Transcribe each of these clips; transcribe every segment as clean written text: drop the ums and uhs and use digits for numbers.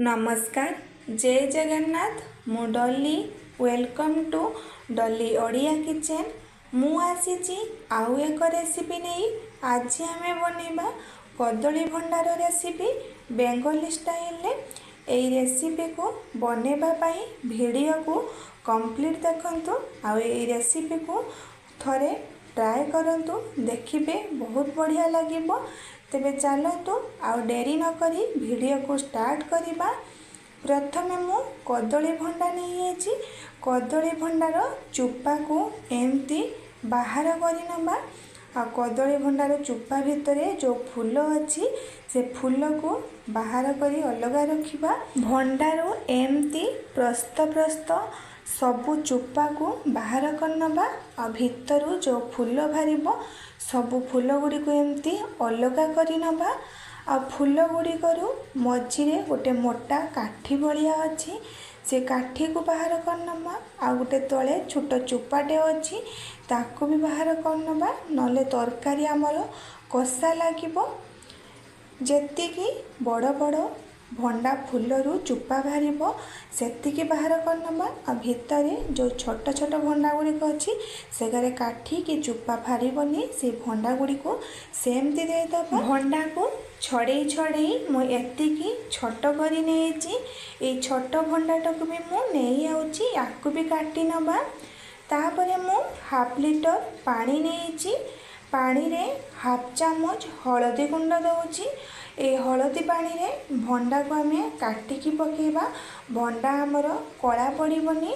ନମସ୍କାର, ଜୟ ଜଗନ୍ନାଥ। ମୁଁ Dolly, welcome to Dolly Odia kitchen. ମୁଁ ଆସିଛି ଆଉ ଏକ ରେସିପି ନେଇ। ଆଜି ଆମେ ବନେଇବା କଦଳୀ ଭଣ୍ଡାର ରେସିପି ବେଙ୍ଗଲୀ ଷ୍ଟାଇଲରେ। ଏଇ ରେସିପିକୁ ବନେଇବା ପାଇଁ ଭିଡ଼ିଓକୁ କମ୍ପ୍ଲିଟ୍ ଦେଖନ୍ତୁ ଆଉ ଏଇ ରେସିପିକୁ ଥରେ ଟ୍ରାଏ କରନ୍ତୁ, ଦେଖିବେ ବହୁତ ବଢ଼ିଆ ଲାଗିବ। ତେବେ ଚାଲନ୍ତୁ, ଆଉ ଡେରି ନକରି ଭିଡ଼ିଓକୁ ଷ୍ଟାର୍ଟ କରିବା। ପ୍ରଥମେ ମୁଁ କଦଳୀ ଭଣ୍ଡା ନେଇଯାଇଛି। କଦଳୀ ଭଣ୍ଡାର ଚୋପାକୁ ଏମିତି ବାହାର କରିନେବା ଆଉ କଦଳୀ ଭଣ୍ଡାର ଚୋପା ଭିତରେ ଯେଉଁ ଫୁଲ ଅଛି, ସେ ଫୁଲକୁ ବାହାର କରି ଅଲଗା ରଖିବା। ଭଣ୍ଡାରୁ ଏମିତି ପ୍ରସ୍ତ ପ୍ରସ୍ତ ସବୁ ଚୋପାକୁ ବାହାର କରିନେବା ଆଉ ଭିତରୁ ଯେଉଁ ଫୁଲ ବାହାରିବ, ସବୁ ଫୁଲ ଗୁଡ଼ିକୁ ଏମିତି ଅଲଗା କରିନେବା। ଆଉ ଫୁଲ ଗୁଡ଼ିକରୁ ମଝିରେ ଗୋଟେ ମୋଟା କାଠି ଭଳିଆ ଅଛି, ସେ କାଠିକୁ ବାହାର କରିନେବା। ଆଉ ଗୋଟେ ତଳେ ଛୋଟ ଚୋପାଟେ ଅଛି, ତାକୁ ବି ବାହାର କରିନେବା, ନହେଲେ ତରକାରୀ ଆମର କଷା ଲାଗିବ। ଯେତିକି ବଡ଼ ବଡ଼ ଭଣ୍ଡା ଫୁଲରୁ ଚୋପା ବାହାରିବ, ସେତିକି ବାହାର କରିନେବା। ଆଉ ଭିତରେ ଯେଉଁ ଛୋଟ ଛୋଟ ଭଣ୍ଡା ଗୁଡ଼ିକ ଅଛି, ସେଗାରେ କାଠି କି ଚୋପା ବାହାରିବନି, ସେଇ ଭଣ୍ଡା ଗୁଡ଼ିକୁ ସେମିତି ଦେଇଦେବା। ଭଣ୍ଡାକୁ ଛଡ଼େଇ ଛଡ଼େଇ ମୁଁ ଏତିକି ଛୋଟ କରି ନେଇଛି। ଏଇ ଛୋଟ ଭଣ୍ଡାଟାକୁ ବି ମୁଁ ନେଇଯାଉଛି, ୟାକୁ ବି କାଟି ନେବା। ତାପରେ ମୁଁ ହାଫ୍ ଲିଟର ପାଣି ନେଇଛି। ପାଣିରେ ହାଫ୍ ଚାମଚ ହଳଦୀ ଗୁଣ୍ଡ ଦେଉଛି। ଏଇ ହଳଦୀ ପାଣିରେ ଭଣ୍ଡାକୁ ଆମେ କାଟିକି ପକାଇବା। ଭଣ୍ଡା ଆମର କଳା ପଡ଼ିବନି।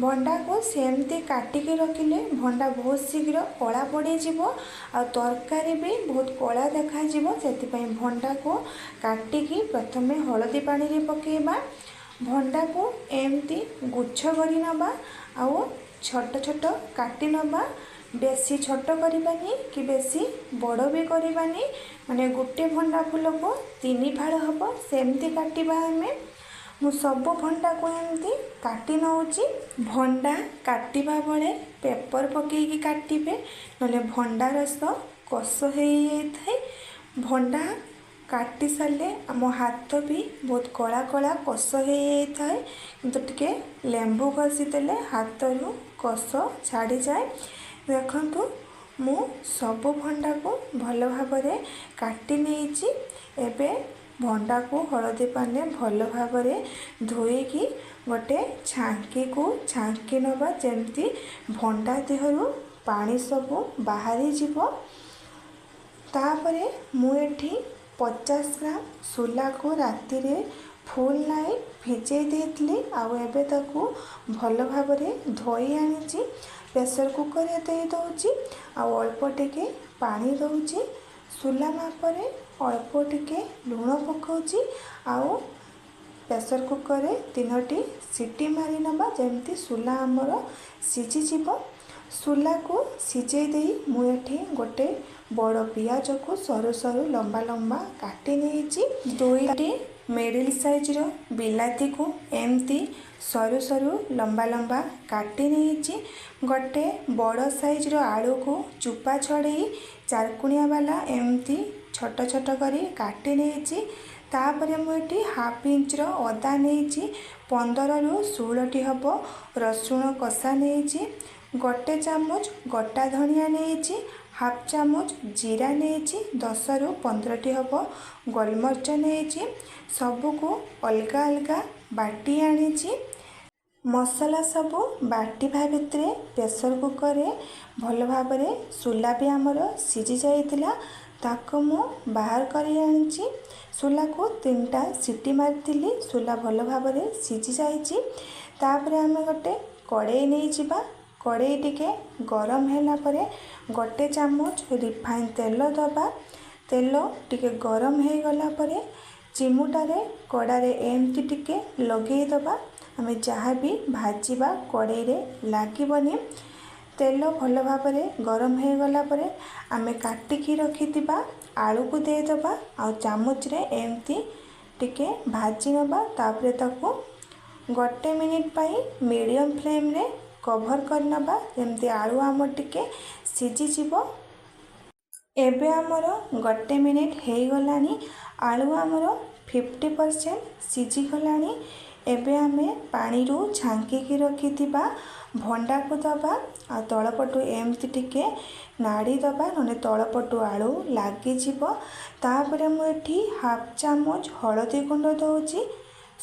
ଭଣ୍ଡାକୁ ସେମିତି କାଟିକି ରଖିଲେ ଭଣ୍ଡା ବହୁତ ଶୀଘ୍ର କଳା ପଡ଼ିଯିବ ଆଉ ତରକାରୀ ବି ବହୁତ କଳା ଦେଖାଯିବ। ସେଥିପାଇଁ ଭଣ୍ଡାକୁ କାଟିକି ପ୍ରଥମେ ହଳଦୀ ପାଣିରେ ପକାଇବା। ଭଣ୍ଡାକୁ ଏମିତି ଗୁଚ୍ଛ କରି ନେବା ଆଉ ଛୋଟ ଛୋଟ କାଟି ନେବା। ବେଶୀ ଛୋଟ କରିବାନି କି ବେଶୀ ବଡ଼ ବି କରିବାନି, ମାନେ ଗୋଟେ ଭଣ୍ଡା ଫୁଲକୁ 3 ଫାଳ ହେବ, ସେମିତି କାଟିବା ଆମେ। ମୁଁ ସବୁ ଭଣ୍ଡାକୁ ଏମିତି କାଟି ନେଉଛି। ଭଣ୍ଡା କାଟିବା ବେଳେ ପେପର୍ ପକାଇକି କାଟିବେ, ନହେଲେ ଭଣ୍ଡା ରସ କଷ ହେଇଯାଇଥାଏ। ଭଣ୍ଡା କାଟି ସାରିଲେ ଆମ ହାତ ବି ବହୁତ କଳା କଳା କଷ ହେଇଯାଇଥାଏ, କିନ୍ତୁ ଟିକେ ଲେମ୍ବୁ ଘଷିଦେଲେ ହାତରୁ କଷ ଛାଡ଼ିଯାଏ। ଦେଖନ୍ତୁ, ମୁଁ ସବୁ ଭଣ୍ଡାକୁ ଭଲ ଭାବରେ କାଟି ନେଇଛି। ଏବେ ଭଣ୍ଡାକୁ ହଳଦୀ ପାଣିରେ ଭଲ ଭାବରେ ଧୋଇକି ଗୋଟେ ଛାଙ୍କିକୁ ଛାଙ୍କି ନେବା, ଯେମିତି ଭଣ୍ଡା ଦେହରୁ ପାଣି ସବୁ ବାହାରିଯିବ। ତାପରେ ମୁଁ ଏଠି 50 ଗ୍ରାମ ସୋଲାକୁ ରାତିରେ ଫୁଲ୍ ନାଇଟ୍ ଭିଜେଇ ଦେଇଥିଲି ଆଉ ଏବେ ତାକୁ ଭଲ ଭାବରେ ଧୋଇ ଆଣିଛି। ପ୍ରେସର୍ କୁକର୍ରେ ଦେଇ ଦେଉଛି ଆଉ ଅଳ୍ପ ଟିକେ ପାଣି ଦେଉଛି। ସୋଲା ମାପରେ ଅଳ୍ପ ଟିକେ ଲୁଣ ପକାଉଛି ଆଉ ପ୍ରେସର୍ କୁକର୍ରେ 3ଟି ସିଟି ମାରି ନେବା, ଯେମିତି ସୋଲା ଆମର ସିଝିଯିବ। ସୋଲାକୁ ସିଝେଇ ଦେଇ ମୁଁ ଏଠି ଗୋଟେ ବଡ଼ ପିଆଜକୁ ସରୁ ସରୁ ଲମ୍ବା ଲମ୍ବା କାଟି ନେଇଛି। 2ଟି ମିଡ଼ିଲ୍ ସାଇଜ୍ର ବିଲାତିକୁ ଏମିତି ସରୁ ସରୁ ଲମ୍ବା ଲମ୍ବା କାଟି ନେଇଛି। ଗୋଟେ ବଡ଼ ସାଇଜ୍ର ଆଳୁକୁ ଚୋପା ଛଡ଼େଇ ଚାରକୁଣିଆ ବାଲା ଏମିତି ଛୋଟ ଛୋଟ କରି କାଟି ନେଇଛି। ତାପରେ ମୁଁ ଏଠି ହାଫ୍ ଇଞ୍ଚର ଅଦା ନେଇଛି, 15ରୁ 16ଟି ହେବ ରସୁଣ କଷା ନେଇଛି, ଗୋଟେ ଚାମଚ ଗୋଟା ଧନିଆ ନେଇଛି, ହାଫ୍ ଚାମଚ ଜିରା ନେଇଛି, 10ରୁ 15ଟି ହେବ ଗୋଲମରିଚ ନେଇଛି। ସବୁକୁ ଅଲଗା ଅଲଗା ବାଟି ଆଣିଛି। ମସଲା ସବୁ ବାଟିବା ଭିତରେ ପ୍ରେସର୍ କୁକର୍ରେ ଭଲ ଭାବରେ ସୋଲା ବି ଆମର ସିଝି ଯାଇଥିଲା, ତାକୁ ମୁଁ ବାହାର କରି ଆଣିଛି। ସୋଲାକୁ 3ଟା ସିଟି ମାରିଥିଲି, ସୋଲା ଭଲ ଭାବରେ ସିଝି ଯାଇଛି। ତାପରେ ଆମେ ଗୋଟେ କଡ଼େଇ ନେଇଯିବା। କଡ଼େଇ ଟିକେ ଗରମ ହେଲା ପରେ ଗୋଟେ ଚାମଚ ରିଫାଇନ୍ ତେଲ ଦେବା। ତେଲ ଟିକେ ଗରମ ହେଇଗଲା ପରେ ଚିମୁଟାରେ କଡ଼ାରେ ଏମିତି ଟିକେ ଲଗେଇଦେବା, ଆମେ ଯାହା ବି ଭାଜିବା କଡ଼େଇରେ ଲାଗିବନି। ତେଲ ଭଲ ଭାବରେ ଗରମ ହେଇଗଲା ପରେ ଆମେ କାଟିକି ରଖିଥିବା ଆଳୁକୁ ଦେଇଦେବା ଆଉ ଚାମଚରେ ଏମିତି ଟିକେ ଭାଜି ନେବା। ତାପରେ ତାକୁ ଗୋଟେ ମିନିଟ୍ ପାଇଁ ମିଡ଼ିୟମ୍ ଫ୍ଲେମ୍ରେ କଭର୍ କରିନେବା, ଯେମିତି ଆଳୁ ଆମର ଟିକେ ସିଝିଯିବ। ଏବେ ଆମର ଗୋଟେ ମିନିଟ୍ ହେଇଗଲାଣି, ଆଳୁ ଆମର 50% ସିଝିଗଲାଣି। ଏବେ ଆମେ ପାଣିରୁ ଛାଙ୍କିକି ରଖିଥିବା ଭଣ୍ଡାକୁ ଦେବା ଆଉ ତଳପଟୁ ଏମିତି ଟିକେ ନାଡ଼ି ଦେବା, ନହେଲେ ତଳପଟୁ ଆଳୁ ଲାଗିଯିବ। ତାପରେ ମୁଁ ଏଠି ହାଫ୍ ଚାମଚ ହଳଦୀ ଗୁଣ୍ଡ ଦେଉଛି,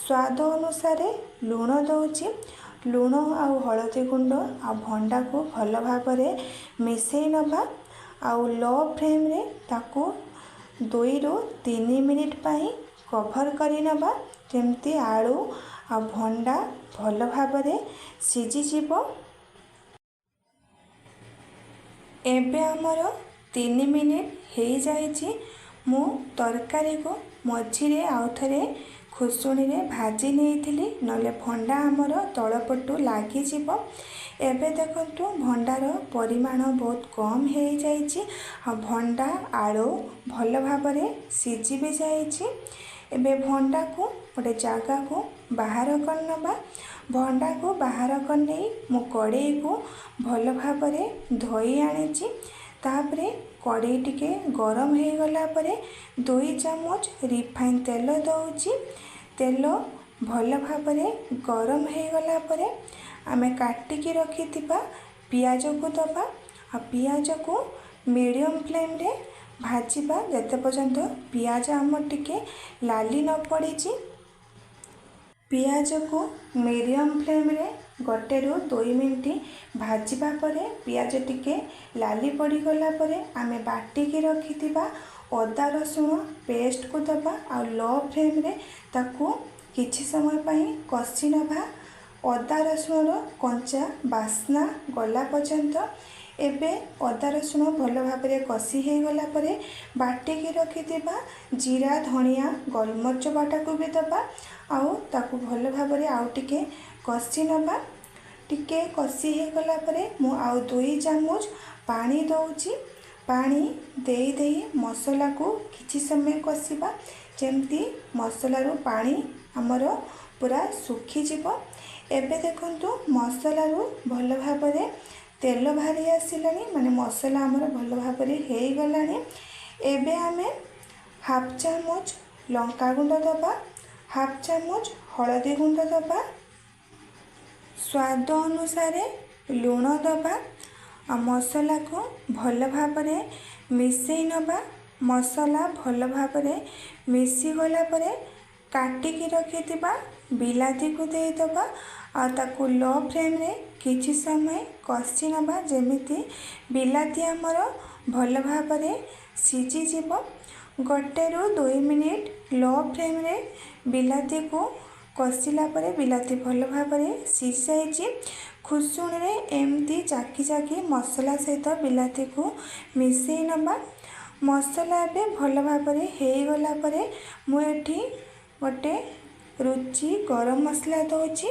ସ୍ୱାଦ ଅନୁସାରେ ଲୁଣ ଦେଉଛି। ଲୁଣ ଆଉ ହଳଦୀ ଗୁଣ୍ଡ ଆଉ ଭଣ୍ଡାକୁ ଭଲ ଭାବରେ ମିଶାଇ ନେବା ଆଉ ଲୋ ଫ୍ଲେମ୍ରେ ତାକୁ 2ରୁ 3 ମିନିଟ୍ ପାଇଁ କଭର୍ କରିନେବା, ଯେମିତି ଆଳୁ ଆଉ ଭଣ୍ଡା ଭଲ ଭାବରେ ସିଝିଯିବ। ଏବେ ଆମର 3 ମିନିଟ୍ ହେଇଯାଇଛି। ମୁଁ ତରକାରୀକୁ ମଝିରେ ଆଉ ଥରେ ଖୁସୁଣିରେ ଭାଜି ନେଇଥିଲି, ନହେଲେ ଭଣ୍ଡା ଆମର ତଳପଟୁ ଲାଗିଯିବ। ଏବେ ଦେଖନ୍ତୁ ଭଣ୍ଡାର ପରିମାଣ ବହୁତ କମ୍ ହେଇଯାଇଛି ଆଉ ଭଣ୍ଡା ଆଳୁ ଭଲ ଭାବରେ ସିଝି ବି ଯାଇଛି। ଏବେ ଭଣ୍ଡାକୁ ଗୋଟେ ଜାଗାକୁ ବାହାର କରିନେବା। ଭଣ୍ଡାକୁ ବାହାର କରିନେଇ ମୁଁ କଡ଼େଇକୁ ଭଲ ଭାବରେ ଧୋଇ ଆଣିଛି। ତାପରେ କଡ଼େଇ ଟିକେ ଗରମ ହେଇଗଲା ପରେ 2 ଚାମଚ ରିଫାଇନ୍ ତେଲ ଦେଉଛି। ତେଲ ଭଲ ଭାବରେ ଗରମ ହେଇଗଲା ପରେ ଆମେ କାଟିକି ରଖିଥିବା ପିଆଜକୁ ଦେବା ଆଉ ପିଆଜକୁ ମିଡ଼ିୟମ୍ ଫ୍ଲେମ୍ରେ ଭାଜିବା, ଯେତେ ପର୍ଯ୍ୟନ୍ତ ପିଆଜ ଆମର ଟିକେ ଲାଲି ନ ପଡ଼ିଛି। ପିଆଜକୁ ମିଡ଼ିୟମ୍ ଫ୍ଲେମ୍ରେ 1ରୁ 2 ମିନିଟ୍ ଭାଜିବା ପରେ ପିଆଜ ଟିକେ ଲାଲି ପଡ଼ିଗଲା ପରେ ଆମେ ବାଟିକି ରଖିଥିବା ଅଦା ରସୁଣ ପେଷ୍ଟକୁ ଦେବା ଆଉ ଲୋ ଫ୍ଲେମ୍ରେ ତାକୁ କିଛି ସମୟ ପାଇଁ କଷି ନେବା, ଅଦା ରସୁଣର କଞ୍ଚା ବାସ୍ନା ଗଲା ପର୍ଯ୍ୟନ୍ତ। ଏବେ ଅଦା ରସୁଣ ଭଲ ଭାବରେ କଷି ହେଇଗଲା ପରେ ବାଟିକି ରଖିଥିବା ଜିରା, ଧଣିଆ, ଗୋଲମରିଚ ବାଟାକୁ ବି ଦେବା ଆଉ ତାକୁ ଭଲ ଭାବରେ ଆଉ ଟିକେ କଷି ନେବା। ଟିକେ କଷି ହେଇଗଲା ପରେ ମୁଁ ଆଉ 2 ଚାମଚ ପାଣି ଦେଉଛି। ପାଣି ଦେଇ ଦେଇ ମସଲାକୁ କିଛି ସମୟ କଷିବା, ଯେମିତି ମସଲାରୁ ପାଣି ଆମର ପୁରା ଶୁଖିଯିବ। ଏବେ ଦେଖନ୍ତୁ ମସଲାରୁ ଭଲ ଭାବରେ ତେଲ ବାହାରି ଆସିଲାଣି, ମାନେ ମସଲା ଆମର ଭଲ ଭାବରେ ହେଇଗଲାଣି। ଏବେ ଆମେ ହାଫ୍ ଚାମଚ ଲଙ୍କାଗୁଣ୍ଡ ଦେବା, ହାଫ୍ ଚାମଚ ହଳଦୀ ଗୁଣ୍ଡ ଦେବା, ସ୍ୱାଦ ଅନୁସାରେ ଲୁଣ ଦେବା ଆଉ ମସଲାକୁ ଭଲ ଭାବରେ ମିଶାଇ ନେବା। ମସଲା ଭଲ ଭାବରେ ମିଶିଗଲା ପରେ କାଟିକି ରଖିଥିବା ବିଲାତିକୁ ଦେଇଦେବା ଆଉ ତାକୁ ଲୋ ଫ୍ଲେମ୍ରେ କିଛି ସମୟ କଷି ନେବା, ଯେମିତି ବିଲାତି ଆମର ଭଲ ଭାବରେ ସିଝିଯିବ। 1ରୁ 2 ମିନିଟ୍ ଲୋ ଫ୍ଲେମ୍ରେ ବିଲାତିକୁ କଷିଲା ପରେ ବିଲାତି ଭଲ ଭାବରେ ସିଝି ଯାଇଛି। ଖୁସୁଣିରେ ଏମିତି ଚାଖି ଚାଖି ମସଲା ସହିତ ବିଲାତିକୁ ମିଶାଇ ନେବା। ମସଲା ଏବେ ଭଲ ଭାବରେ ହେଇଗଲା ପରେ ମୁଁ ଏଠି ଗୋଟେ ରୁଚି ଗରମ ମସଲା ଦେଉଛି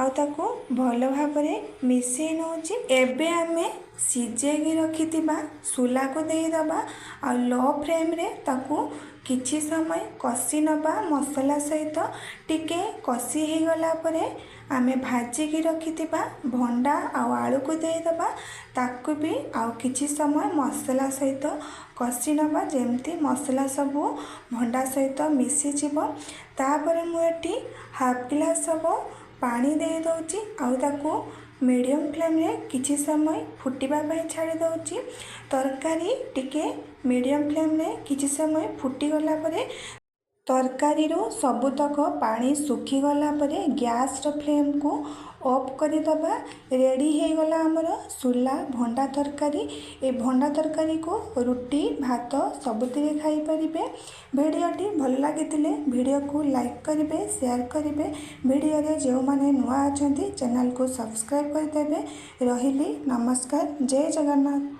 ଆଉ ତାକୁ ଭଲ ଭାବରେ ମିଶାଇ ନେଉଛି। ଏବେ ଆମେ ସିଝେଇକି ରଖିଥିବା ସୋଲାକୁ ଦେଇଦେବା ଆଉ ଲୋ ଫ୍ଲେମ୍ରେ ତାକୁ କିଛି ସମୟ କଷି ନେବା ମସଲା ସହିତ। ଟିକେ କଷି ହେଇଗଲା ପରେ ଆମେ ଭାଜିକି ରଖିଥିବା ଭଣ୍ଡା ଆଉ ଆଳୁକୁ ଦେଇଦେବା, ତାକୁ ବି ଆଉ କିଛି ସମୟ ମସଲା ସହିତ କଷି ନେବା, ଯେମିତି ମସଲା ସବୁ ଭଣ୍ଡା ସହିତ ମିଶିଯିବ। ତାପରେ ମୁଁ ଏଠି ହାଫ୍ ଗ୍ଲାସ୍ ହେବ ପାଣି ଦେଇଦେଉଛି ଆଉ ତାକୁ ମିଡ଼ିୟମ୍ ଫ୍ଲେମ୍ରେ କିଛି ସମୟ ଫୁଟିବା ପାଇଁ ଛାଡ଼ି ଦେଉଛି। ତରକାରୀ ଟିକେ ମିଡ଼ିୟମ୍ ଫ୍ଲେମ୍ରେ କିଛି ସମୟ ଫୁଟିଗଲା ପରେ ତରକାରୀରୁ ସବୁତକ ପାଣି ଶୁଖିଗଲା ପରେ ଗ୍ୟାସ୍ର ଫ୍ଲେମ୍କୁ ଅଫ୍ କରିଦେବା। ରେଡ଼ି ହେଇଗଲା ଆମର ସୋଲା ଭଣ୍ଡା ତରକାରୀ। ଏ ଭଣ୍ଡା ତରକାରୀକୁ ରୁଟି, ଭାତ ସବୁଥିରେ ଖାଇପାରିବେ। ଭିଡ଼ିଓଟି ଭଲ ଲାଗିଥିଲେ ଭିଡ଼ିଓକୁ ଲାଇକ୍ କରିବେ, ସେୟାର କରିବେ। ଭିଡ଼ିଓରେ ଯେଉଁମାନେ ନୂଆ ଅଛନ୍ତି ଚ୍ୟାନେଲକୁ ସବସ୍କ୍ରାଇବ୍ କରିଦେବେ। ରହିଲି, ନମସ୍କାର, ଜୟ ଜଗନ୍ନାଥ।